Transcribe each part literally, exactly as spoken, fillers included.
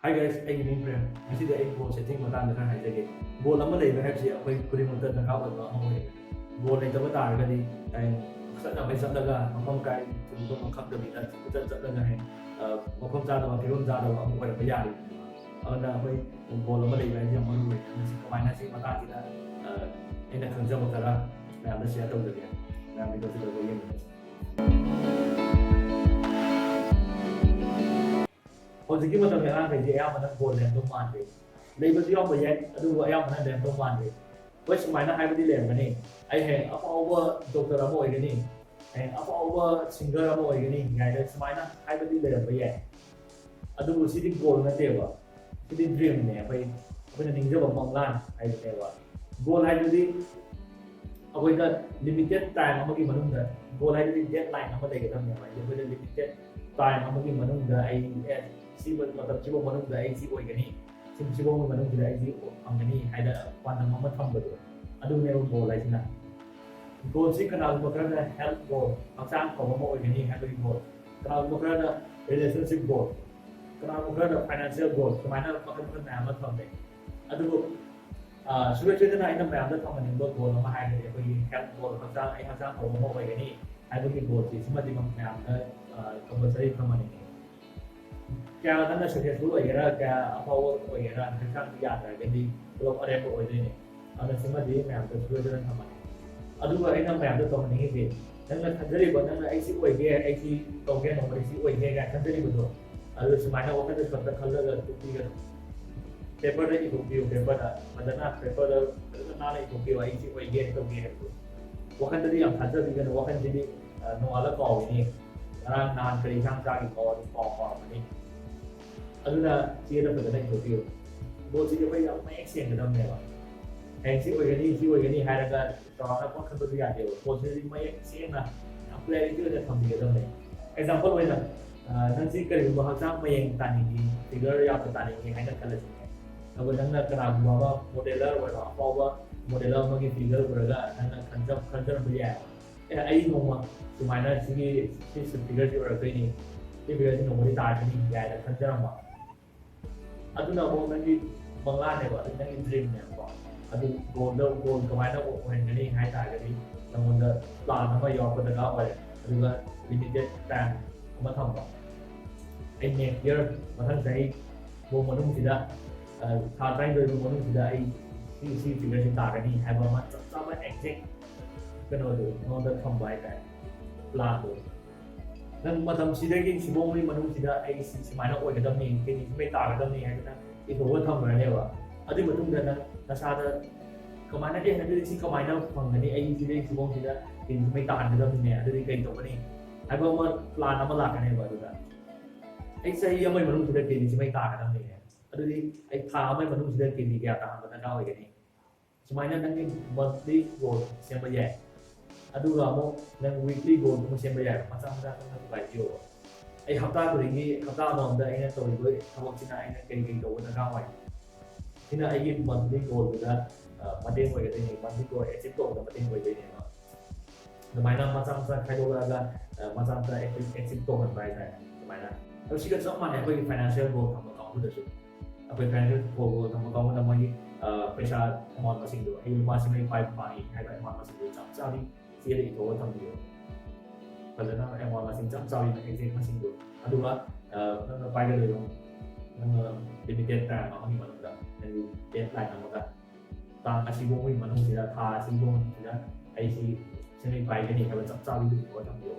Hi guys, ꯑꯩꯒꯤ ꯃꯤꯡ ꯄ꯭ꯔꯦꯝ꯫ ꯉꯁꯤꯗꯤ ꯑꯩ ꯒꯣꯜ ꯁꯦꯇꯤꯡ ꯃꯇꯥꯡꯗ ꯈꯔ ꯍꯥꯏꯖꯒꯦ꯫ ꯒꯣꯜ ꯑꯃ ꯂꯩꯕ ꯍꯥꯏꯕꯁꯤ ꯑꯩꯈꯣꯏ ꯈꯨꯗꯤꯡꯃꯛꯇ ꯗꯔꯀꯥꯔ ꯑꯣꯏꯕ ꯑꯃ ꯑꯣꯏꯔꯦ꯫ ꯒꯣꯜ ꯂꯩꯇꯕ ꯇꯥꯔꯒꯗꯤ ꯍꯌꯦꯡ ꯆꯠꯅꯕꯩ ꯆꯠꯂꯒ ꯃꯐꯝ ꯀꯥꯏ ꯊꯤꯟꯕ ꯈꯪꯗꯕꯤꯗ ꯀꯣꯏꯆꯠ ꯆꯠꯂꯒ ꯍꯌꯦꯡ ꯃꯐꯝ ꯆꯥꯗꯕ ꯐꯤꯕꯝ ꯆꯥꯗꯕ ꯑꯃ ꯑꯣꯏꯔꯛꯄ ꯌꯥꯔꯤ꯫ ꯑꯗꯨꯅ ꯑꯩꯈꯣꯏ ꯒꯣꯜ ꯑꯃ ꯂꯩꯕ ꯍꯥꯏꯁꯤ ꯌꯥꯝ ꯃꯔꯨ ꯑꯣꯏ꯫ ꯑꯗꯨꯅ ꯁꯤ ꯀꯃꯥꯏꯅ ꯁꯤ ꯃꯇꯥꯡꯁꯤꯗ ꯑꯩꯅ ꯈꯪꯖꯕ ꯈꯔ ꯃꯌꯥꯝꯗ ꯁꯤꯌꯔ ꯇꯧꯖꯒꯦ꯫ ꯃꯌꯥꯝ ꯚꯤꯗꯤꯑꯣꯁꯤꯗ ꯑꯩꯈꯣꯏ ꯌꯦꯡꯃꯤꯟꯅꯁꯤ꯫ ꯍꯧꯖꯤꯛꯀꯤ ꯃꯇꯝꯒꯤ ꯑꯉꯥꯡꯈꯩꯁꯦ ꯑꯌꯥꯝꯕꯅ ꯒꯣꯜ ꯂꯩꯔꯝꯗꯧ ꯃꯥꯟꯗꯦ꯫ ꯂꯩꯕꯁꯨ ꯌꯥꯎꯕ ꯌꯥꯏ, ꯑꯗꯨꯕꯨ ꯑꯌꯥꯝꯕꯅ ꯂꯩꯔꯝꯗꯧ ꯃꯥꯟꯗꯦ꯫ ꯍꯣꯏ, ꯁꯨꯃꯥꯏꯅ ꯍꯥꯏꯕꯗꯤ ꯂꯩꯔꯝꯒꯅꯤ, "ꯑꯩ ꯍꯌꯦꯡ ꯑꯐꯥꯎꯕ ꯗꯣꯛꯇꯔ ꯑꯃ ꯑꯣꯏꯒꯅꯤ, ꯍꯌꯦꯡ ꯑꯐꯥꯎꯕ ꯁꯤꯡꯒꯔ ꯑꯃ ꯑꯣꯏꯒꯅꯤ" ꯀꯥꯏꯅ ꯁꯨꯃꯥꯏꯅ ꯍꯥꯏꯕꯗꯤ ꯂꯩꯔꯝꯕ ꯌꯥꯏ꯫ ꯑꯗꯨꯕꯨ ꯁꯤꯗꯤ ꯒꯣꯜ ꯅꯠꯇꯦꯕ, ꯁꯤꯗꯤ ꯗ꯭ꯔꯤꯝꯅꯦ꯫ ꯑꯩꯈꯣꯏ, ꯑꯩꯈꯣꯏꯅ ꯅꯤꯡꯖꯕ ꯃꯪꯂꯥꯟ ꯍꯥꯏꯕꯅꯦꯕ꯫ ꯒꯣꯜ ꯍꯥꯏꯕꯗꯤ ꯑꯩꯈꯣꯏꯗ ꯂꯤꯃꯤꯇꯦꯠ ꯇꯥꯏꯝ ꯑꯃꯒꯤ ꯃꯅꯨꯡꯗ, ꯒꯣꯜ ꯍꯥꯏꯕꯗꯤ ꯗꯦꯠ ꯂꯥꯏꯟ ꯑꯃ ꯂꯩꯒꯗꯕꯅꯦꯕ꯫ ꯍꯥꯏꯗꯤ ꯑꯩꯈꯣꯏꯗ ꯂꯤꯃꯤꯇꯦꯠ ꯇꯥꯏꯝ ꯑꯃꯒꯤ ꯃꯅꯨꯡꯗ ꯑꯩ, ꯑꯦ, ꯁꯤ ꯃꯇꯝꯁꯤꯐꯥꯎ ꯃꯅꯨꯡꯗ ꯑꯩ ꯁꯤ ꯑꯣꯏꯒꯅꯤ, ꯁꯤ, ꯁꯤꯐꯥꯎꯒꯤ ꯃꯅꯨꯡꯁꯤꯗ ꯑꯩ ꯁꯤ ꯐꯪꯒꯅꯤ ꯍꯥꯏꯅ ꯄꯥꯟꯗꯝ ꯑꯃ ꯊꯝꯕꯗꯣ, ꯑꯗꯨꯅꯦꯕ ꯒꯣꯜ ꯍꯥꯏꯁꯤꯅ꯫ ꯒꯣꯜꯁꯤ ꯀꯅꯥꯒꯨꯝꯕ ꯈꯔꯅ ꯍꯦꯜꯊ ꯒꯣꯜ, ꯍꯛꯆꯥꯡ ꯐꯕ ꯑꯃ ꯑꯣꯏꯒꯅꯤ ꯍꯥꯏꯕꯒꯤ ꯒꯣꯜ, ꯀꯅꯥꯒꯨꯝꯕ ꯈꯔꯅ ꯔꯤꯂꯦꯁꯟꯁꯤꯞ ꯒꯣꯜ, ꯀꯅꯥꯒꯨꯝꯕ ꯈꯔꯅ ꯐꯥꯏꯅꯥꯟꯁꯤꯌꯦꯜ ꯒꯣꯜ, ꯁꯨꯃꯥꯏꯅ ꯃꯈꯜ ꯃꯈꯜ ꯃꯌꯥꯝ ꯑꯃ ꯊꯝꯃꯦ꯫ ꯑꯗꯨꯕꯨ, ꯑ, ꯁꯨꯡꯁꯣꯏ ꯁꯣꯏꯗꯅ ꯑꯩꯅ ꯃꯌꯥꯝꯗ ꯊꯝꯍꯟꯅꯤꯡꯕ ꯒꯣꯜ ꯑꯃ ꯍꯥꯏꯔꯒꯗꯤ ꯑꯩꯈꯣꯏꯒꯤ ꯍꯦꯜꯊ ꯒꯣꯜ, ꯍꯛꯆꯥꯡ, ꯑꯩ ꯍꯛꯆꯥꯡ ꯐꯕ ꯑꯃ ꯑꯣꯏꯒꯅꯤ ꯍꯥꯏꯕꯒꯤ ꯒꯣꯜꯁꯤ ꯁꯤꯃꯗꯤ ꯃꯌꯥꯝꯗ, ꯑ, ꯀꯝꯄꯜꯁꯔꯤ ꯊꯝꯍꯟꯅꯤꯡꯉꯤ꯫ ꯀꯌꯥ ꯅꯪꯅ ꯁꯛꯁꯦꯁꯐꯨꯜ ꯑꯣꯏꯒꯦꯔꯥ, ꯀꯌꯥ ꯑꯐꯥꯎꯕ ꯑꯣꯏꯒꯦꯔꯥ, ꯍꯛꯆꯥꯡꯗꯤ ꯌꯥꯗ꯭ꯔꯒꯗꯤ ꯄꯨꯂꯞ ꯑꯔꯦꯝꯕ ꯑꯣꯏꯗꯣꯏꯅꯦ꯫ ꯑꯗꯨꯅ ꯁꯤꯃꯗꯤ ꯃꯌꯥꯝꯗ ꯁꯣꯏꯗꯅ ꯊꯝꯍꯟꯅꯤꯡꯉꯤ꯫ ꯑꯗꯨꯒ ꯑꯩꯅ ꯃꯌꯥꯝꯗ ꯇꯧꯍꯟꯅꯤꯡꯉꯤꯁꯦ, ꯅꯪꯅ ꯈꯟꯖꯔꯤꯕ, ꯅꯪꯅ "ꯑꯩ ꯁꯤ ꯑꯣꯏꯒꯦ, ꯑꯩ ꯁꯤ ꯇꯧꯒꯦ, ꯅꯣꯡꯃꯗꯤ ꯁꯤ ꯑꯣꯏꯒꯦ" ꯀꯥꯏꯅ ꯈꯟꯖꯔꯤꯕꯗꯣ, ꯑꯗꯨ ꯁꯨꯃꯥꯏꯅ ꯋꯥꯈꯜꯗ ꯁꯣꯠꯇ ꯈꯜꯂꯒ ꯇꯨꯞꯄꯤꯒꯅꯨ꯫ ꯄꯦꯄꯔꯗ ꯏꯊꯣꯛꯄꯤꯌꯨ, ꯄꯦꯄꯔꯗ ꯐꯖꯅ, ꯄꯦꯄꯔꯗ ꯐꯖꯅ ꯅꯥꯟꯅ ꯏꯊꯣꯛꯄꯤꯌꯨ, "ꯑꯩ ꯁꯤ ꯑꯣꯏꯒꯦ, ꯇꯧꯒꯦ" ꯍꯥꯏꯕꯗꯣ꯫ ꯋꯥꯈꯜꯗꯗꯤ ꯌꯥꯝ ꯈꯟꯖꯕꯤꯒꯅꯨ, ꯋꯥꯈꯜꯁꯤꯗꯤ, ꯑ, ꯅꯣꯡꯉꯥꯜꯂ ꯀꯥꯎꯒꯅꯤ꯫ ꯉꯔꯥꯡ ꯅꯍꯥꯟ ꯀꯔꯤ ꯏꯟꯁꯥꯡ ꯆꯥꯈꯤꯕꯅꯣ ꯑꯗꯨ ꯀꯥꯎ ꯀꯥꯎꯔꯝꯃꯅꯤ꯫ ꯑꯗꯨꯅ ꯆꯦꯗ ꯐꯖꯅ ꯏꯊꯣꯛꯄꯤꯌꯨ꯫ ꯒꯣꯜꯁꯤꯗꯤ ꯑꯩꯈꯣꯏ ꯌꯥꯝ ꯃꯌꯦꯛ ꯁꯦꯡꯒꯗꯕꯅꯦꯕ꯫ ꯍꯌꯦꯡ ꯁꯤ ꯑꯣꯏꯒꯅꯤ, ꯁꯤ ꯑꯣꯏꯒꯅꯤ ꯍꯥꯏꯔꯒ ꯆꯥꯎꯔꯥꯛꯅ ꯄꯪꯈꯟꯕꯁꯨ ꯌꯥꯗꯦꯕ꯫ ꯒꯣꯜꯁꯤꯗꯤ ꯃꯌꯦꯛ ꯁꯦꯡꯅ, ꯌꯥꯝ ꯀ꯭ꯂꯦꯔꯤꯇꯤ ꯑꯣꯏꯅ ꯊꯝꯕꯤꯒꯗꯕꯅꯦ꯫ ꯑꯦꯛꯖꯥꯝꯄꯜ ꯑꯣꯏꯅ, ꯑ, ꯅꯪꯁꯤ ꯀꯔꯤꯒꯨꯝꯕ ꯍꯛꯆꯥꯡ ꯃꯌꯦꯡ ꯇꯥꯅꯤꯡꯉꯤ, ꯐꯤꯒꯔ ꯌꯥꯝꯅ ꯇꯥꯅꯤꯡꯉꯤ ꯍꯥꯏꯅ ꯈꯜꯂꯁꯤꯅꯦ꯫ ꯑꯗꯨꯒ ꯅꯪꯅ ꯀꯅꯥꯒꯨꯝꯕ ꯑꯃ ꯃꯣꯗꯦꯂꯔ ꯑꯣꯏꯔꯣ, ꯑꯐꯥꯎꯕ ꯃꯣꯗꯦꯂꯔ ꯑꯃꯒꯤ ꯐꯤꯒꯔ ꯎꯔꯒ ꯅꯪꯅ ꯈꯟꯖ-, ꯈꯟꯖꯔꯝꯕ ꯌꯥꯏ꯫ "ꯑꯦ, ꯑꯩ ꯅꯣꯡꯃ ꯁꯨꯃꯥꯏꯅ ꯁꯤꯒꯤ, ꯁꯤ ꯐꯤꯒꯔꯁꯤ ꯑꯣꯏꯔꯛꯇꯣꯏꯅꯤ, ꯁꯤ ꯐꯤꯒꯔꯁꯤ ꯅꯣꯡꯃꯗꯤ ꯇꯥꯔꯛꯀꯅꯤ" ꯀꯥꯏꯅ ꯈꯟꯖꯔꯝꯕ꯫ ꯑꯗꯨꯅ ꯑꯃꯨꯛ ꯅꯪꯒꯤ ꯃꯪꯂꯥꯅꯦꯕ, ꯑꯗꯨ ꯅꯪꯒꯤ ꯗ꯭ꯔꯤꯝꯅꯦꯕꯀꯣ꯫ ꯑꯗꯨ ꯒꯣꯜꯗ ꯒꯣꯜ ꯀꯃꯥꯏꯅ ꯑꯣꯏꯍꯟꯒꯅꯤ ꯍꯥꯏ ꯇꯥꯔꯒꯗꯤ, ꯅꯪꯉꯣꯟꯗ ꯄ꯭ꯂꯥꯟ ꯑꯃ ꯌꯥꯎꯔꯛꯄ ꯗꯔꯀꯥꯔ ꯑꯣꯏꯔꯦ꯫ ꯑꯗꯨꯒ ꯂꯤꯃꯤꯇꯦꯠ ꯇꯥꯏꯝ ꯑꯃ ꯊꯝꯕ꯫ ꯑꯩ ꯅꯦꯛꯁ ꯏꯌꯥꯔ, ꯃꯊꯪ ꯆꯍꯤ ꯐꯥꯎ ꯃꯅꯨꯡꯁꯤꯗ, ꯑ, ꯊꯥ ꯇꯔꯥꯅꯤꯊꯣꯏ ꯐꯥꯎ ꯃꯅꯨꯡꯁꯤꯗ ꯑꯩ ꯁꯤ, ꯁꯤ ꯐꯤꯒꯔꯁꯤ ꯇꯥꯒꯅꯤ ꯍꯥꯏꯕ ꯑꯃ ꯆꯞ ꯆꯥꯕ ꯑꯦꯛꯖꯦꯛ ꯀꯩꯅꯣꯗꯣ ꯅꯉꯣꯟꯗ ꯊꯝꯕ ꯍꯥꯏꯇꯥꯔꯦ, ꯄ꯭ꯂꯥꯟꯗꯣ꯫ ꯅꯪ ꯃꯇꯝꯁꯤꯗꯒꯤ ꯁꯤꯐꯥꯎꯒꯤ ꯃꯅꯨꯡꯁꯤꯗ ꯑꯩ ꯁꯤ, ꯁꯨꯃꯥꯏꯅ ꯑꯣꯏꯒꯗꯕꯅꯤ, ꯀꯦꯖꯤ ꯁꯨꯃꯩ ꯇꯥꯒꯗꯕꯅꯤ ꯍꯥꯏꯗꯅ ꯏꯊꯣꯛꯑꯒ ꯊꯝꯈ꯭ꯔꯅꯦꯕ꯫ ꯑꯗꯨꯒꯤ ꯃꯇꯨꯡꯗ ꯅꯪ ꯅꯁꯥꯗ ꯀꯃꯥꯏꯅ, "ꯑꯦ, ꯑꯗꯨꯗꯤ ꯁꯤ ꯀꯃꯥꯏꯅ ꯐꯪꯒꯅꯤ? ꯑꯩ ꯁꯤꯗꯒꯤ ꯁꯤꯐꯥꯎꯁꯤꯗ ꯀꯦꯖꯤ ꯁꯨꯃꯩ ꯇꯥꯍꯟꯒꯗꯕꯅꯤꯅꯦ, ꯑꯗꯨꯗꯤ ꯀꯩ ꯇꯧꯒꯅꯤ?" ꯍꯥꯏꯕ ꯑꯃ, ꯄ꯭ꯂꯥꯟ ꯑꯃ ꯂꯥꯛꯀꯅꯦꯕ꯫ ꯑꯗꯨꯗ ꯑꯩ ꯆꯍꯤ ꯑꯃꯒꯤ ꯃꯅꯨꯡꯁꯤꯗ ꯀꯦꯖꯤ ꯁꯨꯃꯩ ꯇꯥꯒꯗꯕꯅꯤꯅꯦ, ꯑꯗꯨꯗꯤ ꯑꯩ ꯊꯥ ꯑꯃꯒꯤ ꯃꯅꯨꯡꯁꯤꯗ ꯀꯦꯖꯤ ꯀꯌꯥ ꯇꯥꯍꯟꯕ ꯗꯔꯀꯥꯔ ꯑꯣꯏꯒꯅꯤ? ꯁꯨꯃꯥꯏꯅ ꯅꯪꯒꯤ ꯃꯟꯊꯂꯤ ꯒꯣꯜ ꯁꯦꯝꯕ ꯌꯥꯏ, ꯑꯗꯨꯒ ꯑꯃꯨꯛ ꯅꯪ ꯋꯤꯛꯂꯤ ꯒꯣꯜꯒꯨꯝꯕ ꯁꯦꯝꯕ ꯌꯥꯏ꯫ ꯃꯆꯥ ꯃꯆꯥ ꯈꯔ ꯈꯔ ꯊꯨꯒꯥꯏꯕꯤꯌꯣꯕ꯫ ꯑꯩ ꯍꯞꯇꯥ ꯈꯨꯗꯤꯡꯒꯤ, ꯍꯞꯇꯥ ꯑꯃꯃꯝꯗ ꯑꯩꯅ ꯇꯧꯔꯤꯕ ꯊꯕꯛꯁꯤꯅ ꯑꯩꯅ ꯀꯔꯤ ꯀꯔꯤ ꯇꯧꯕ ꯗꯔꯀꯥꯔ ꯑꯣꯏ? ꯁꯤꯅ ꯑꯩꯒꯤ ꯃꯟꯊꯂꯤ ꯒꯣꯜꯗꯨꯗ, ꯑ, ꯃꯇꯦꯡ ꯑꯣꯏꯒꯗꯣꯏꯅꯤ, ꯃꯟꯊꯂꯤ ꯒꯣꯜ ꯑꯦꯆꯤꯞ ꯇꯧꯕꯗ ꯃꯇꯦꯡ ꯑꯣꯏꯗꯣꯏꯅꯦꯕ꯫ ꯑꯗꯨꯃꯥꯏꯅ ꯃꯆꯥ ꯃꯆꯥ ꯈꯥꯏꯗꯣꯛꯂꯛꯑꯒ, ꯑ, ꯃꯆꯥ ꯃꯆꯥ ꯑꯦꯆꯤꯞ ꯇꯧꯍꯟꯕ ꯍꯥꯏꯇꯥꯔꯦ꯫ ꯑꯗꯨꯃꯥꯏꯅ, ꯑꯗꯣ ꯁꯤꯒ ꯆꯞ ꯃꯥꯟꯅꯩ ꯑꯩꯈꯣꯏꯒꯤ ꯐꯥꯏꯅꯥꯟꯁꯤꯌꯦꯜ ꯒꯣꯜ ꯊꯝꯕ ꯀꯥꯡꯕꯨꯗꯁꯨ꯫ ꯑꯩꯈꯣꯏ ꯐꯥꯏꯅꯥꯟꯁꯤꯌꯦꯜ ꯒꯣꯜ ꯊꯝꯕ ꯀꯥꯡꯕꯨꯅ ꯃꯣꯏꯒꯤ, ꯑ, ꯄꯩꯁꯥ ꯑꯦꯃꯥꯎꯟ ꯃꯁꯤꯡꯗꯣ, ꯑꯩ ꯂꯨꯄꯥ ꯁꯤꯃꯩ ꯄꯥꯏꯕ ꯄꯥꯝꯃꯤ ꯍꯥꯏꯕ ꯑꯦꯃꯥꯎꯟ ꯃꯁꯤꯡꯗꯣ ꯆꯞ ꯆꯥꯕꯤ ꯆꯦꯗ ꯏꯊꯣꯛꯑꯒ ꯊꯝꯕꯤꯌꯣ꯫ ꯐꯖꯅ ꯑꯦꯃꯥꯎꯟ ꯃꯁꯤꯡ ꯆꯞ ꯆꯥꯕꯤ, ꯑꯦꯛꯖꯦꯛ ꯃꯁꯤꯡꯗꯣ꯫ ꯑꯗꯨꯒ, ꯑ, ꯅꯪꯅ ꯄꯥꯏꯒꯗꯣꯏꯕ, ꯅꯪꯅ ꯂꯤꯃꯤꯇꯦꯠ ꯇꯥꯏꯝ ꯑꯃꯒꯤ ꯃꯅꯨꯡꯗ ꯅꯪꯒꯤ ꯗꯦꯠ ꯂꯥꯏꯟ ꯑꯃꯒ, ꯇꯥꯡ ꯑꯁꯤꯐꯥꯎꯒꯤ ꯃꯅꯨꯡꯁꯤꯗ, ꯊꯥ ꯑꯁꯤꯐꯥꯎꯒꯤ ꯃꯅꯨꯡꯁꯤꯗ ꯑꯩꯁꯤ ꯁꯤꯃꯩ ꯄꯥꯏꯒꯅꯤ ꯍꯥꯏꯕ ꯆꯞ ꯆꯥꯕꯤꯗꯨ ꯏꯊꯣꯛꯑ ꯊꯝꯕꯤꯌꯣ꯫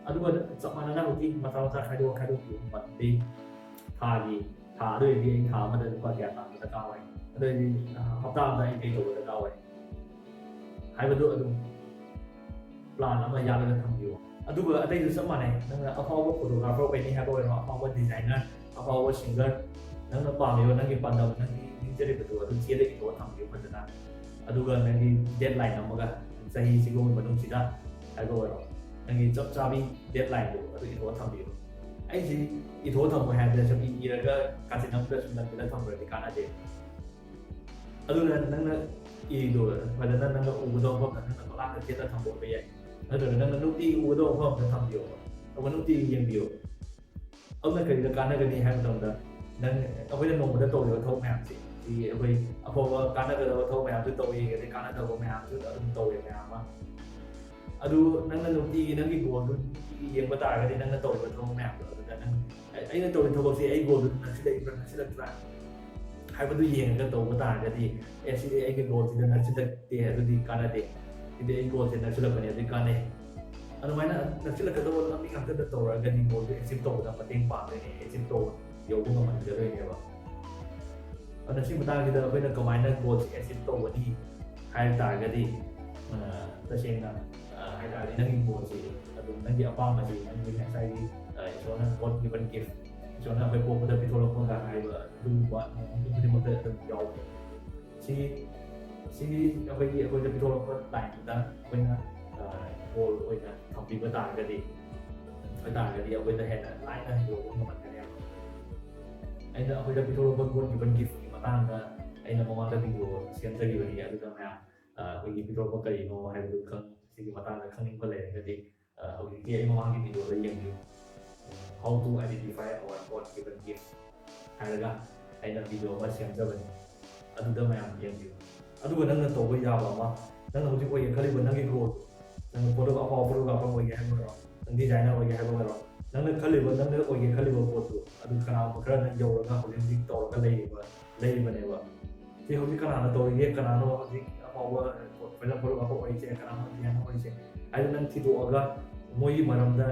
ꯑꯗꯨꯒ ꯆꯞ ꯃꯥꯟꯅꯅ ꯍꯧꯖꯤꯛ ꯃꯆꯥ ꯃꯆꯥ ꯈꯥꯏꯗꯣꯛ ꯈꯥꯏꯗꯣꯛꯄꯤꯌꯨ꯫ ꯃꯟꯊꯂꯤ, ꯊꯥꯒꯤ, ꯊꯥ ꯑꯗꯨ ꯑꯣꯏꯔꯗꯤ ꯑꯩ ꯊꯥ ꯑꯃꯗ ꯂꯨꯄꯥ ꯀꯌꯥ ꯇꯥꯟꯕ ꯗꯔꯀꯥꯔ ꯑꯣꯏ? ꯑꯗꯨ ꯑꯣꯏꯔꯗꯤ ꯍꯞꯇꯥ ꯑꯃꯗ ꯑꯩ ꯀꯩ ꯇꯧꯕ ꯗꯔꯀꯥꯔ ꯑꯣꯏ? ꯍꯥꯏꯕꯗꯨ ꯑꯗꯨꯝ ꯄ꯭ꯂꯥꯟ ꯑꯃ ꯌꯥꯠꯂꯒ ꯊꯝꯕꯤꯌꯨ꯫ ꯑꯗꯨꯒ ꯑꯇꯩꯁꯨ ꯆꯞ ꯃꯥꯟꯅꯩ꯫ ꯅꯪꯅ ꯑꯐꯥꯎꯕ ꯐꯣꯇꯣꯒ꯭ꯔꯥꯐꯔ ꯑꯣꯏꯅꯤ ꯍꯥꯏꯕ ꯑꯣꯏꯔꯣ, ꯑꯐꯥꯎꯕ ꯗꯤꯖꯥꯏꯅꯔ, ꯑꯐꯥꯎꯕ ꯁꯤꯡꯒꯔ, ꯅꯪꯅ ꯄꯥꯝꯃꯤꯕ, ꯅꯪꯒꯤ ꯄꯥꯟꯗꯝ, ꯅꯪꯒꯤ ꯅꯤꯡꯖꯔꯤꯕꯗꯨ ꯑꯗꯨ ꯆꯦꯗ ꯏꯊꯣꯛꯑ ꯊꯝꯕꯤꯌꯨ ꯐꯖꯅ꯫ ꯑꯗꯨꯒ ꯅꯪꯒꯤ ꯗꯦꯠ ꯂꯥꯏꯟ ꯑꯃꯒ, ꯆꯍꯤꯁꯤꯒꯤ ꯃꯅꯨꯡꯁꯤꯗ ꯍꯥꯏꯕ ꯑꯣꯏꯔꯣ, ꯅꯪꯒꯤ ꯆꯞ ꯆꯥꯕꯤ ꯗꯦꯠ ꯂꯥꯏꯟꯗꯨ ꯑꯗꯨ ꯏꯊꯣꯛꯑ ꯊꯝꯕꯤꯌꯨ꯫ ꯑꯩꯁꯤ ꯏꯊꯣꯛꯑ ꯊꯝꯃꯣꯏ ꯍꯥꯏꯕꯗ ꯁꯨꯝ ꯏꯔꯒ ꯀꯥꯆꯤꯟ ꯑꯃꯗ ꯁꯨꯝ ꯅꯝꯁꯤꯜꯂ ꯊꯝꯈ꯭ꯔꯗꯤ ꯀꯥꯟꯅꯗꯦ꯫ ꯑꯗꯨꯅ ꯅꯪꯅ ꯏꯔꯤꯗꯣ ꯐꯖꯅ ꯅꯪꯅ ꯎꯒꯗꯧꯕ ꯃꯐꯝꯗ, ꯅꯪꯅ ꯐꯛꯂꯥꯡꯗ ꯊꯦꯠꯂ ꯊꯝꯕ ꯑꯣꯏꯕ ꯌꯥꯏ, ꯅꯠꯇ꯭ꯔꯒ ꯅꯪꯅ ꯅꯨꯡꯇꯤꯒꯤ ꯎꯒꯗꯧꯕ ꯃꯐꯝꯗ ꯊꯝꯕꯤꯌꯣ, ꯑꯗꯨꯒ ꯅꯨꯡꯇꯤꯒꯤ ꯌꯦꯡꯕꯤꯌꯣ꯫ ꯑꯗꯨꯅ ꯀꯔꯤꯗ ꯀꯥꯟꯅꯒꯅꯤ ꯍꯥꯏꯕ ꯃꯇꯝꯗ, ꯅꯪ ꯑꯩꯈꯣꯏꯅ ꯅꯣꯡꯃꯗ ꯇꯧꯔꯤꯕ ꯊꯕꯛ ꯃꯌꯥꯝꯁꯦ, ꯁꯤ ꯑꯩꯈꯣꯏ ꯑꯐꯕ ꯀꯥꯟꯅꯒꯗꯕ ꯊꯕꯛ ꯃꯌꯥꯝꯁꯨ ꯇꯧꯏ, ꯑꯗꯩ ꯀꯥꯟꯅꯗꯕ ꯃꯌꯥꯝꯁꯨ ꯑꯗꯨꯝ ꯇꯧꯋꯦ ꯃꯌꯥꯝ ꯑꯃ꯫ ꯑꯗꯨ ꯅꯪꯅ ꯅꯨꯡꯇꯤꯒꯤ ꯅꯪꯒꯤ ꯒꯣꯜꯗꯨ ꯅꯨꯡꯇꯤꯒꯤ ꯌꯦꯡꯕ ꯇꯥꯔꯒꯗꯤ, ꯅꯪꯅ ꯇꯧꯔꯤꯕ ꯊꯕꯛ ꯃꯌꯥꯝꯗꯣ ꯑꯗꯨꯗ ꯅꯪ, "ꯑꯩ-, ꯑꯩꯅ ꯇꯧꯔꯤꯕ ꯊꯕꯛꯁꯤ ꯑꯩ ꯒꯣꯜꯗꯨ ꯅꯛꯁꯤꯜꯂꯛꯏꯕ꯭ꯔꯥ ꯅꯛꯁꯤꯜꯂꯛꯇ꯭ꯔꯥ?" ꯍꯥꯏꯕꯗꯨ ꯌꯦꯡꯉꯒ ꯇꯧꯕ ꯇꯥꯔꯒꯗꯤ, "ꯑꯦ, ꯁꯤꯗꯤ ꯑꯩꯒꯤ ꯒꯣꯜꯁꯤꯗ ꯅꯛꯁꯤꯜꯂꯛꯇꯦ, ꯑꯗꯨꯗꯤ ꯀꯥꯟꯅꯗꯦ꯫ ꯁꯤꯗꯤ ꯑꯩ ꯒꯣꯜꯁꯦ ꯅꯛꯁꯤꯜꯂꯛꯄꯅꯦ, ꯑꯗꯨꯗꯤ ꯀꯥꯟꯅꯩ"꯫ ꯑꯗꯨꯃꯥꯏꯅ ꯅꯛꯁꯤꯜꯂꯛꯀꯗꯕ ꯂꯝꯕꯤ ꯉꯥꯛꯇꯗ ꯇꯧꯔꯒꯗꯤ ꯒꯣꯜꯗꯨ ꯑꯦꯆꯤꯞ ꯇꯧꯕꯗ ꯃꯇꯦꯡ ꯄꯥꯡꯗꯣꯏꯅꯦ, ꯑꯦꯆꯤꯞ ꯇꯧꯕ ꯌꯧꯕ ꯉꯝꯍꯟꯒꯗꯣꯏꯅꯦꯕ꯫ ꯑꯗꯨꯅ ꯁꯤ ꯃꯇꯥꯡꯁꯤꯗ ꯑꯩꯈꯣꯏꯅ ꯀꯃꯥꯏꯅ ꯒꯣꯜꯁꯦ ꯑꯦꯆꯤꯞ ꯇꯧꯒꯅꯤ ꯍꯥꯏ ꯇꯥꯔꯒꯗꯤ, ꯑ, ꯇꯁꯦꯡꯅ, ꯑ, ꯍꯥꯏ ꯇꯥꯔꯗꯤ ꯅꯪꯒꯤ ꯒꯣꯜꯁꯤ ꯑꯗꯨꯝ ꯅꯪꯒꯤ ꯑꯄꯥꯝꯕꯁꯤ, ꯅꯪꯒꯤ ꯉꯁꯥꯏꯒꯤ, ꯑ, ꯏꯁꯣꯔꯅ God given gift, ꯏꯁꯣꯔꯅ ꯑꯩꯈꯣꯏ ꯄꯣꯛꯄꯗ ꯄꯤꯊꯣꯔꯛꯄꯒ ꯍꯥꯏꯕ ꯑꯗꯨꯒꯨꯝꯕ ꯃꯌꯥꯝ ꯈꯨꯗꯤꯡꯃꯛꯇ ꯑꯗꯨꯝ ꯌꯥꯎꯕꯅꯦ꯫ ꯁꯤ, ꯁꯤ ꯑꯩꯈꯣꯏꯒꯤ, ꯑꯩꯈꯣꯏꯗ ꯄꯤꯊꯣꯔꯛꯄ ꯂꯥꯏꯟꯗꯨꯗ ꯑꯩꯈꯣꯏꯅ, ꯑ, ꯒꯣꯜ ꯑꯣꯏꯅ ꯊꯝꯕꯤꯕ ꯇꯥꯔꯒꯗꯤ, ꯑꯗꯨ ꯇꯥꯔꯒꯗꯤ ꯑꯩꯈꯣꯏꯗ ꯍꯦꯟꯅ ꯂꯥꯏꯅ ꯌꯧꯕ ꯉꯝꯍꯟꯒꯅꯦꯕ꯫ ꯑꯩꯅ ꯑꯩꯈꯣꯏꯗ ꯄꯤꯊꯣꯔꯛꯄ God given giftꯀꯤ ꯃꯇꯥꯡꯗ ꯑꯩꯅ ꯃꯃꯥꯡꯗ ꯚꯤꯗꯤꯑꯣ ꯁꯦꯝꯖꯈꯤꯕꯅꯤ, ꯑꯗꯨꯗ ꯃꯌꯥꯝ, ꯑ, ꯑꯩꯈꯣꯏꯒꯤ ꯄꯤꯊꯣꯔꯛꯄ ꯀꯔꯤꯅꯣ ꯍꯥꯏꯕꯗꯨ ꯈꯪ-, ꯁꯤꯒꯤ ꯃꯇꯥꯡꯗ ꯈꯪꯅꯤꯡꯕ ꯂꯩꯔꯒꯗꯤ, ꯑ, ꯍꯧꯖꯤꯛꯀꯤ ꯑꯩ ꯃꯃꯥꯡꯒꯤ ꯚꯤꯗꯤꯑꯣꯗ ꯌꯦꯡꯕꯤꯌꯨ꯫ "How to identify our God given gift" ꯍꯥꯏꯔꯒ ꯑꯩꯅ ꯚꯤꯗꯤꯑꯣ ꯑꯃ ꯁꯦꯝꯖꯕꯅꯤ, ꯑꯗꯨꯗ ꯃꯌꯥꯝ ꯌꯦꯡꯕꯤꯌꯨ꯫ ꯑꯗꯨꯒ ꯅꯪꯅ ꯇꯧꯕ ꯌꯥꯕ ꯑꯃ, ꯅꯪꯅ ꯍꯧꯖꯤꯛ ꯑꯣꯏꯒꯦ ꯈꯜꯂꯤꯕ ꯅꯪꯒꯤ ꯒꯣꯜꯗꯣ, ꯅꯪ ꯐꯣꯇꯣ ꯑꯐꯥꯎꯕ ꯐꯣꯇꯣꯒ꯭ꯔꯥꯐꯔ ꯑꯣꯏꯒꯦ ꯍꯥꯏꯕ ꯑꯣꯏꯔꯣ, ꯅꯪ ꯗꯤꯖꯥꯏꯅꯔ ꯑꯣꯏꯒꯦ ꯍꯥꯏꯕ ꯑꯣꯏꯔꯣ, ꯅꯪꯅ ꯈꯜꯂꯤꯕ, ꯅꯪꯅ ꯑꯣꯏꯒꯦ ꯈꯜꯂꯤꯕ ꯄꯣꯠꯇꯨ ꯑꯗꯨ ꯀꯅꯥꯒꯨꯝꯕ ꯈꯔꯅ ꯌꯧꯔꯒ ꯍꯧꯖꯤꯛ ꯍꯧꯖꯤꯛ ꯇꯧꯔꯒ ꯂꯩꯔꯤꯕ, ꯂꯩꯔꯤꯕꯅꯦꯕ꯫ ꯁꯤ ꯍꯧꯖꯤꯛ ꯀꯅꯥꯅ ꯇꯧꯔꯤꯒꯦ, ꯀꯅꯥꯅꯣ ꯍꯧꯖꯤꯛ ꯑꯐꯥꯎꯕ ꯐꯤꯂꯝ ꯐꯣꯇꯣꯒ꯭ꯔꯥꯐꯔ ꯑꯣꯏꯔꯤꯁꯦ, ꯀꯅꯥꯅꯣ ꯗꯤꯖꯥꯏꯅꯔ ꯑꯣꯏꯔꯤꯁꯦ ꯍꯥꯏꯗꯨ ꯅꯪ ꯊꯤꯗꯣꯛꯑꯒ ꯃꯣꯏꯒꯤ ꯃꯔꯝꯗ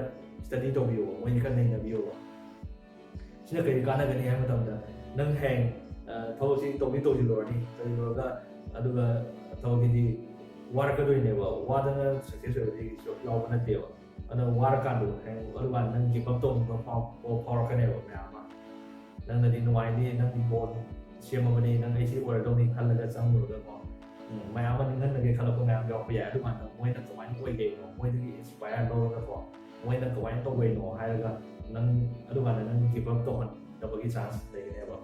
ꯁ꯭ꯇꯗꯤ ꯇꯧꯕꯤꯌꯣꯕ, ꯃꯣꯏꯒꯤ ꯈꯔ ꯅꯩꯅꯕꯤꯌꯣꯕ꯫ ꯁꯤꯅ ꯀꯔꯤ ꯀꯥꯟꯅꯒꯅꯤ ꯍꯥꯏꯕ ꯃꯇꯝꯗ, ꯅꯪ ꯍꯌꯦꯡ, ꯑ, ꯊꯕꯛꯁꯤ ꯇꯧꯗꯤ ꯇꯧꯁꯤꯜꯂꯨꯔꯅꯤ, ꯇꯧꯁꯤꯜꯂꯨꯔꯒ ꯑꯗꯨꯒ ꯊꯕꯛꯀꯤꯗꯤ ꯋꯥꯔꯛꯀꯗꯣꯏꯅꯦꯕ, ꯋꯥꯗꯅ ꯁꯛꯁꯦꯁ ꯑꯣꯏꯕꯗꯤ ꯀꯩꯁꯨ ꯌꯥꯎꯕ ꯅꯠꯇꯦꯕ꯫ ꯑꯗꯨꯅ ꯋꯥꯔꯀꯥꯟꯗ ꯍꯌꯦꯡ ꯑꯗꯨꯀꯥꯟꯗ ꯅꯪ ꯒꯤꯞ ꯑꯞ ꯇꯧꯅꯤꯡꯕ ꯐꯥꯎ-, ꯐꯥꯎꯔꯛꯀꯅꯦꯕ ꯃꯌꯥꯝ ꯑꯃ꯫ ꯅꯪꯅꯗꯤ ꯅꯨꯡꯉꯥꯏꯅꯤ, ꯅꯪꯒꯤ ꯒꯣꯜ ꯁꯦꯝꯃꯕꯅꯤ, ꯅꯪ "ꯑꯩ ꯁꯤ ꯑꯣꯏꯔꯗꯧꯅꯤ" ꯈꯜꯂꯒ ꯆꯪꯉꯨꯔꯒꯀꯣ, ꯎꯝ, ꯃꯌꯥꯝ ꯑꯃ ꯅꯤꯡꯍꯟꯅꯒꯦ ꯈꯜꯂꯛꯄ ꯃꯌꯥꯝ ꯌꯥꯎꯔꯛꯄ ꯌꯥꯏ꯫ ꯑꯗꯨꯀꯥꯟꯗ ꯃꯣꯏꯅ ꯀꯃꯥꯏꯅ ꯑꯣꯏꯒꯦꯅꯣ, ꯃꯣꯏꯗꯒꯤ ꯏꯟꯁꯄꯥꯌꯔ ꯂꯧꯔꯒꯀꯣ, ꯃꯣꯏꯅ ꯀꯃꯥꯏꯅ ꯇꯧꯕꯩꯅꯣ ꯍꯥꯏꯔꯒ ꯅꯪ ꯑꯗꯨꯀꯥꯟꯗ ꯅꯪ ꯒꯤꯞ ꯑꯞ ꯇꯧꯍꯟꯗꯕꯒꯤ ꯆꯥꯟꯁ ꯂꯩꯒꯅꯦꯕ꯫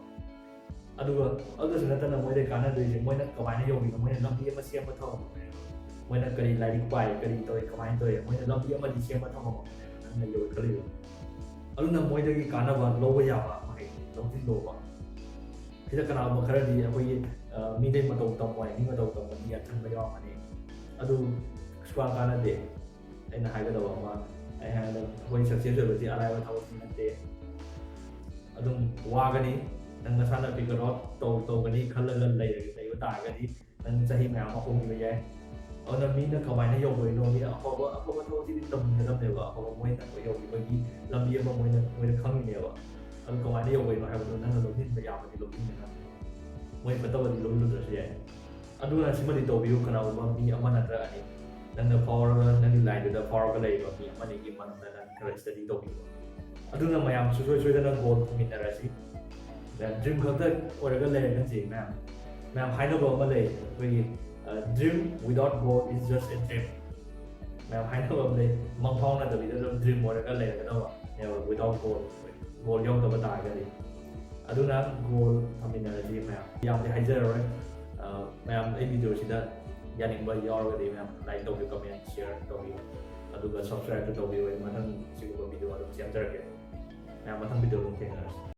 ꯑꯗꯨꯒ ꯑꯗꯨꯁꯨ ꯅꯠꯇꯅ ꯃꯣꯏꯗ ꯀꯥꯟꯅꯗꯣꯏꯁꯦ, ꯃꯣꯏꯅ ꯀꯃꯥꯏꯅ ꯌꯧꯔꯤꯅꯣ, ꯃꯣꯏꯅ ꯂꯝꯕꯤ ꯑꯃ ꯁꯦꯝꯕ ꯊꯝꯃꯝꯃꯦꯕ꯫ ꯃꯣꯏꯅ ꯀꯔꯤ ꯂꯥꯏꯔꯤꯛ ꯄꯥꯏ, ꯀꯔꯤ ꯇꯧꯏ, ꯀꯃꯥꯏꯅ ꯇꯧꯏ, ꯃꯣꯏꯅ ꯂꯝꯕꯤ ꯑꯃꯗꯤ ꯁꯦꯝꯕ ꯊꯝꯃꯝꯃꯦꯕ ꯅꯪꯅ ꯌꯧꯔꯛꯀꯗꯣꯏꯗꯣ꯫ ꯑꯗꯨꯅ ꯃꯣꯏꯗꯒꯤ ꯀꯥꯟꯅꯕ ꯂꯧꯕ ꯌꯥꯕ ꯃꯍꯩ ꯂꯧꯁꯤꯜꯂꯣꯕ꯫ ꯁꯤꯗ ꯀꯅꯥꯒꯨꯝꯕ ꯈꯔꯗꯤ ꯑꯩꯈꯣꯏꯒꯤ, ꯑ, ꯃꯤꯗꯩ ꯃꯇꯧ ꯇꯝꯃꯣ ꯍꯥꯏ, ꯃꯤ ꯃꯇꯧ ꯇꯝꯃꯣ ꯃꯤ ꯌꯥꯠꯁꯟꯕ ꯌꯥꯎꯔꯝꯒꯅꯤ꯫ ꯑꯗꯨ ꯁꯨꯀꯥꯟ ꯀꯥꯟꯅꯗꯦ꯫ ꯑꯩꯅ ꯍꯥꯏꯒꯗꯕ ꯑꯃ, ꯑꯩ ꯍꯥꯏꯔꯗ ꯑꯩꯈꯣꯏ ꯁꯛꯁꯦꯁ ꯑꯣꯏꯕꯁꯤ ꯑꯔꯥꯏꯕ ꯊꯕꯛꯇꯤ ꯅꯠꯇꯦ꯫ ꯑꯗꯨꯝ ꯋꯥꯒꯅꯤ꯫ ꯅꯪ ꯅꯁꯥꯅ ꯐꯤꯒꯔ ꯑꯥꯎꯠ ꯇꯧ ꯇꯧꯒꯅꯤ ꯈꯜꯂꯒ ꯂꯩꯔꯒ ꯂꯩꯕ ꯇꯥꯔꯒꯗꯤ, ꯅꯪ ꯆꯍꯤ ꯃꯌꯥꯝ ꯑꯃ ꯍꯧꯈꯤꯕ ꯌꯥꯏ꯫ ꯑꯗꯨꯅ ꯃꯤꯅ ꯀꯃꯥꯏꯅ ꯌꯧꯗꯣꯏꯅꯣ? ꯃꯤ ꯑꯐꯕ ꯑꯐꯕ ꯊꯕꯛꯁꯤꯗꯤ ꯇꯝꯒꯗꯕꯅꯦꯕ꯫ ꯑꯐꯕ ꯃꯣꯏꯅ ꯌꯧꯈꯤꯕꯒꯤ ꯂꯝꯕꯤ ꯑꯃ ꯃꯣꯏꯅ ꯃꯣꯏꯅ ꯈꯪꯉꯤꯅꯦꯕ꯫ ꯑꯗꯨ ꯀꯃꯥꯏꯅ ꯌꯧꯗꯣꯏꯅꯣ ꯍꯥꯏꯕꯗꯣ ꯅꯪꯅ ꯂꯧꯁꯤꯟꯕ ꯌꯥꯕꯗꯤ ꯂꯧꯁꯤꯟꯒꯗꯕꯅꯦ꯫ ꯃꯣꯏ ꯐꯠꯇꯕꯗꯤ ꯂꯧꯁꯤꯜꯂꯨꯗ꯭ꯔꯁꯨ ꯌꯥꯏ꯫ ꯑꯗꯨꯅ ꯁꯤꯃꯗꯤ ꯇꯧꯕꯤꯌꯨ, ꯀꯅꯥꯒꯨꯝꯕ ꯃꯤ ꯑꯃ ꯅꯠꯇ꯭ꯔ ꯑꯅꯤ, ꯅꯪꯅ ꯐꯥꯎꯔꯒ ꯅꯪꯒꯤ ꯂꯥꯏꯟꯗꯨꯗ ꯐꯥꯎꯔꯒ ꯂꯩꯔꯤꯕ ꯃꯤ ꯑꯃ ꯑꯅꯤꯒꯤ ꯃꯔꯝꯗ ꯅꯪ ꯈꯔ ꯁ꯭ꯇꯗꯤ ꯇꯧꯕꯤꯌꯨ꯫ ꯑꯗꯨꯅ ꯃꯌꯥꯝ ꯁꯨꯡꯁꯣꯏ ꯁꯣꯏꯗꯅ ꯒꯣꯜ ꯊꯝꯃꯤꯟꯅꯔꯁꯤ꯫ ꯗ꯭ꯔꯤꯝ ꯈꯛꯇ ꯑꯣꯏꯔꯒ ꯂꯩꯔꯒꯁꯤ ꯃꯌꯥꯝ, ꯃꯌꯥꯝ ꯍꯥꯏꯅꯕ ꯑꯃ ꯂꯩ ꯑꯩꯈꯣꯏꯒꯤ, dream without goal is just a dream꯫ ꯃꯌꯥꯝ ꯍꯥꯏꯅꯕ ꯑꯃ ꯂꯩ, ꯃꯪꯐꯥꯎꯅꯗꯕꯤꯗ ꯑꯗꯨꯝ ꯗ꯭ꯔꯤꯝ ꯑꯣꯏꯔꯒ ꯂꯩꯔꯒꯗꯕꯅꯦꯕ without goal꯫ ꯒꯣꯜ ꯌꯥꯎꯗꯕ ꯇꯥꯔꯒꯗꯤ꯫ ꯑꯗꯨꯅ ꯒꯣꯜ ꯊꯝꯃꯤꯟꯅꯔꯁꯤ ꯃꯌꯥꯝ꯫ ꯌꯥꯝꯗꯤ ꯍꯥꯏꯖꯔꯔꯣꯏ꯫ ꯑ, ꯃꯌꯥꯝ ꯑꯩ ꯚꯤꯗꯤꯑꯣꯁꯤꯗ ꯌꯥꯅꯤꯡꯕ ꯌꯥꯎꯔꯒꯗꯤ ꯃꯌꯥꯝ ꯂꯥꯏꯛ ꯇꯧꯕꯤꯌꯨ, ꯀꯃꯦꯟ, ꯁꯤꯌꯔ ꯇꯧꯕꯤꯌꯨ, ꯑꯗꯨꯒ ꯁꯕꯁꯀ꯭ꯔꯥꯏꯕꯁꯨ ꯇꯧꯕꯤꯌꯨ꯫ ꯑꯩ ꯃꯊꯪ ꯁꯤꯒꯨꯝꯕ ꯚꯤꯗꯤꯑꯣ ꯑꯗꯨꯝ ꯁꯦꯝꯖꯔꯛꯀꯦ꯫ ꯃꯌꯥꯝ ꯃꯊꯪ ꯚꯤꯗꯤꯑꯣ ꯑꯗꯨꯝ ꯊꯦꯡꯅꯔꯁꯤ꯫